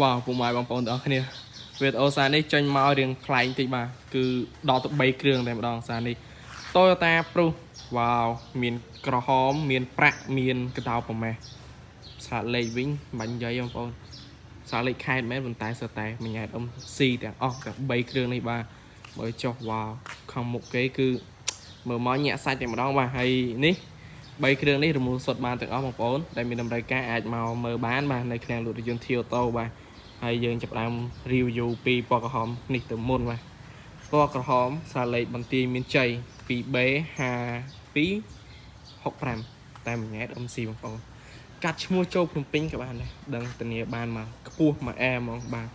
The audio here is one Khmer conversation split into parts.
វ៉ាវពុកម៉ែបងប្អូនទាំងអស់គ្នាវីដេអូសារនេះចេញមករៀងប្លែកតិចបាទគឺដល់ទៅ3គ្រឿងតែម្ដងសារនេះ Toyota Prius វ៉ាវមានក្រហមមានប្រាក់មានកដោប្រម៉េះស្លាកលេខវិញបាញ់និយាយបងប្អូនស្លាកលេខខេតមែនប៉ុន្តែសើតែមួយញ៉ែត MC ទាំងអស់ទាំង3គ្រឿងនេះបាទមើលចុះវ៉ាវខាងមុខគេគឺមើលមកញាក់សាច់តែម្ដងបាទហើយនេះ3គ្រឿងនេះរមូលសុទ្ធបានទាំងអស់បងប្អូនដែលមានតម្រូវការអាចមកមើលបានបាទនៅឃ្លាំងលក់រថយន្ត T Auto បាទហើយយើងចាប់ផ្ដើម review ពីពណ៌ក្រហមនេះទៅមុនបាទពណ៌ក្រហមស្លាកលេខបន្ទាយមានជ័យ 2B 5265តែមួយញ៉ែត MC បងប្អូនកាត់ឈ្មោះចូលភ្នំពេញក៏បានដែរដឹងធានាបានមកខ្ពស់មកអែហ្មងបាទ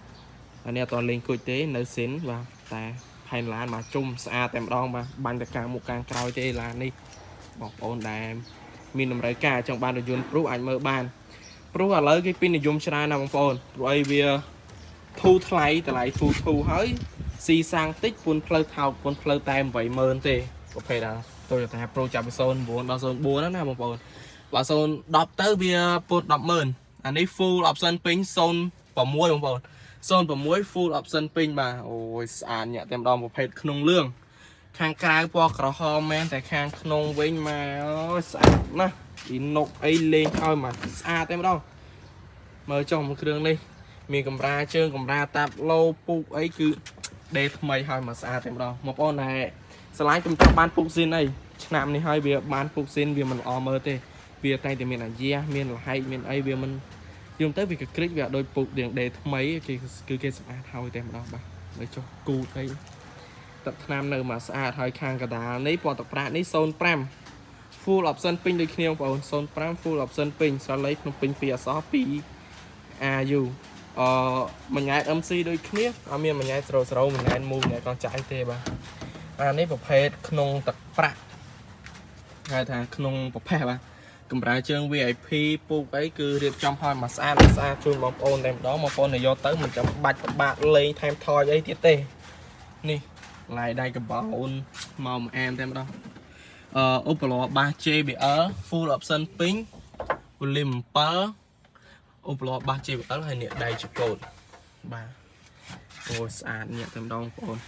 អានេះអត់តលេងគុជទេនៅស៊ីនបាទតែផែនឡានមកជុំស្អាតតែម្ដងបាទបាញ់តែកាងមុខកាងក្រោយទេឡាននេះបងប្អូនដែលមានតម្រូវការចង់បានរថយន្ត Prius អាចមើលបានព្រោះឥឡូវគេពេញនិយមច្រើនណាស់បងប្អូនព្រោះអីវាធូរថ្លៃតម្លៃធូរធូរហើយស៊ីសាំងតិចពន្ធផ្លូវថោកពន្ធផ្លូវតែ80000ទេប្រភេទអា Toyota Prius ចាប់ពី09ដល់04ណាបងប្អូនបើ010ទៅវាពន្ធ100,000អានេះ full option ពេញ06បងប្អូន06 full option ពេញបាទអូយស្អាតញាក់តែម្ដងប្រភេទក្នុងលឿងខាងក្រៅពណ៌ក្រហមមែនតែខាងក្នុងវិញមកអូយស្អាតណាស់អ៊ីណុកអីលេងឲ្យមកស្អាតតែម្ដងមើលចុះមួយគ្រឿងនេះមានកម្រាជើងកម្រាតាប់ឡូពូកអីគឺដេថ្មីឲ្យមកស្អាតតែម្ដងបងប្អូនដែលស្រឡាញ់កំចង់បានពូកស៊ីនអីឆ្នាំនេះហើយវាបានពូកស៊ីនវាមិនល្អមើលទេវាតែងតែមានអាយ៉ាមានលហែកមានអីវាមិនយំទៅវាកក្រិចវាអត់ដូចពូករៀងដេថ្មីគេគឺគេសម្អាតហើយតែម្ដងបាទមើលចុះគូតអីទឹកថ្នាំនៅមកស្អាតហើយខាងកដាលនេះពណ៌ទឹកប្រាក់នេះ05 full option ពេញដូចគ្នាបងប្អូន05 full option ពេញស្រលេភ្នំពេញ2អក្សរ2 AU អឺមួយញ៉ែត MC ដូចគ្នាអត់មានមួយញ៉ែត00មួយញ៉ែតមូលញ៉ែតកងចាយទេបាទអានេះប្រភេទក្នុងទឹកប្រាក់ហៅថាក្នុងប្រភេទបាទកម្រាលជើង VIP ពូកអីគឺរៀបចំឲ្យមកស្អាតមកស្អាតជូនបងប្អូនតែម្ដងបងប្អូនដែលយកទៅមិនចាំបាច់ពិបាកលេងថែមថយអីទៀតទេនេះឡាយដៃកបោនមកមួយអែមតែម្ដងអឺឧបលបាស JBL full option ពេញ volume 7ឧបលបាស JBL ហើយនេះដៃចកូតបាទអូយស្អាតញាក់តែម្ដងបងប្អូន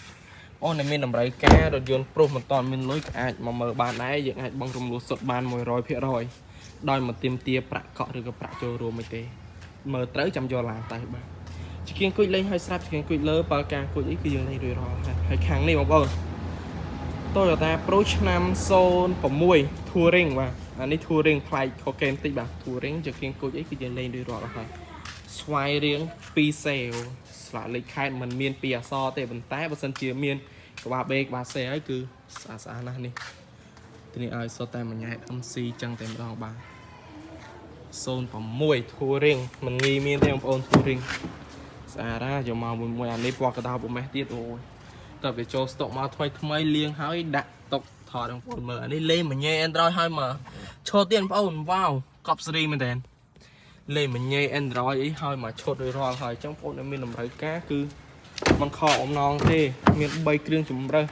អូនដែលមានតម្រូវការរថយន្ត Prius មិនតន់មានលុយក៏អាចមកមើលបានដែរយើងអាចបង់រំលោះសុទ្ធបាន100%ដោយមិនទាមទារប្រាក់កក់ឬក៏ប្រាក់ចូលរួមអីទេមើលត្រូវចាំយកឡានទៅបាទជាគៀងគុជលេងឲ្យស្រាប់ជាគៀងគុជលើបើការគុជអីគឺយើងលេងរួចរាល់ហើយហើយខាងនេះបងប្អូន Toyota Prius ឆ្នាំ06 Touring បាទអានេះ Touring ប្លែកខុសគេបន្តិចបាទ Touring ជាគៀងគុជអីគឺយើងលេងរួចរាល់ហើយស្វាយរៀង2សេវស្លាកលេខខេតមិនមាន2អក្សរទេប៉ុន្តែបើសិនជាមានក្បាល B ក្បាល C ហើយគឺស្អាតស្អាតណាស់នេះទីនេះឲ្យសុទ្ធតែមួយញ៉ែត MC ចឹងតែម្ដងបាទ06 Touring មិនងាយមានទេបងប្អូន Touring ស្អាតណាស់យកមកមួយមួយអានេះពណ៌កដោប្រមេះទៀតអូយតើវាចូលស្តុកមកថ្មីថ្មីលាងហើយដាក់តុកថតបងប្អូនមើលអានេះលេងមួយញ៉េ Android ហើយមកឈុតទៀតបងប្អូនវ៉ាវកប់សេរីមែនតើលេងមួយញ៉េ Android អីហើយមកឈុតរួចរាល់ហើយអញ្ចឹងបងប្អូនដែលមានតម្រូវការគឺមិនខកអំណងទេមាន3គ្រឿងជំរើស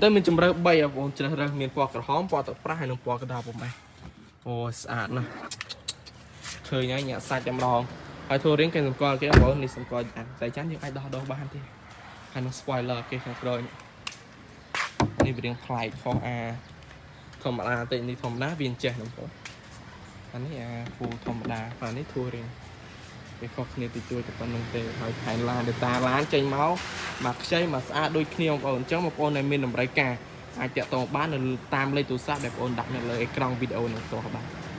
តែមានជំរើស3បងប្អូនជ្រើសរើសមានពណ៌ក្រហមពណ៌ទឹកប្រាស់ហើយនិងពណ៌កដោប្រមេះអូយស្អាតណាស់ឃើញហើយញាក់សាច់តែម្ដងហើយ Touring គេសម្គាល់គេបងប្អូននេះសម្គាល់ចាន់តែចាន់យើងអាចដោះដោះបានទេហើយនឹង spoiler គេខាងក្រោយនេះនេះវារៀងប្លែកខុសអាធម្មតាតិចនេះធម្មតាវាអញ្ចេះបងប្អូនអានេះអា full ធម្មតាអានេះ Touring វាខុសគ្នាតិចតួចតែប៉ុណ្្នឹងទេហើយផែនឡាន data ឡានចេញមកមកខ្ចីមកស្អាតដូចគ្នាបងប្អូនអញ្ចឹងបងប្អូនដែលមានតម្រូវការអាចតាក់ទងបាននៅតាមលេខទូរស័ព្ទដែលបងប្អូនដាក់នៅលើអេក្រង់វីដេអូនឹងផ្ទាល់បាទ។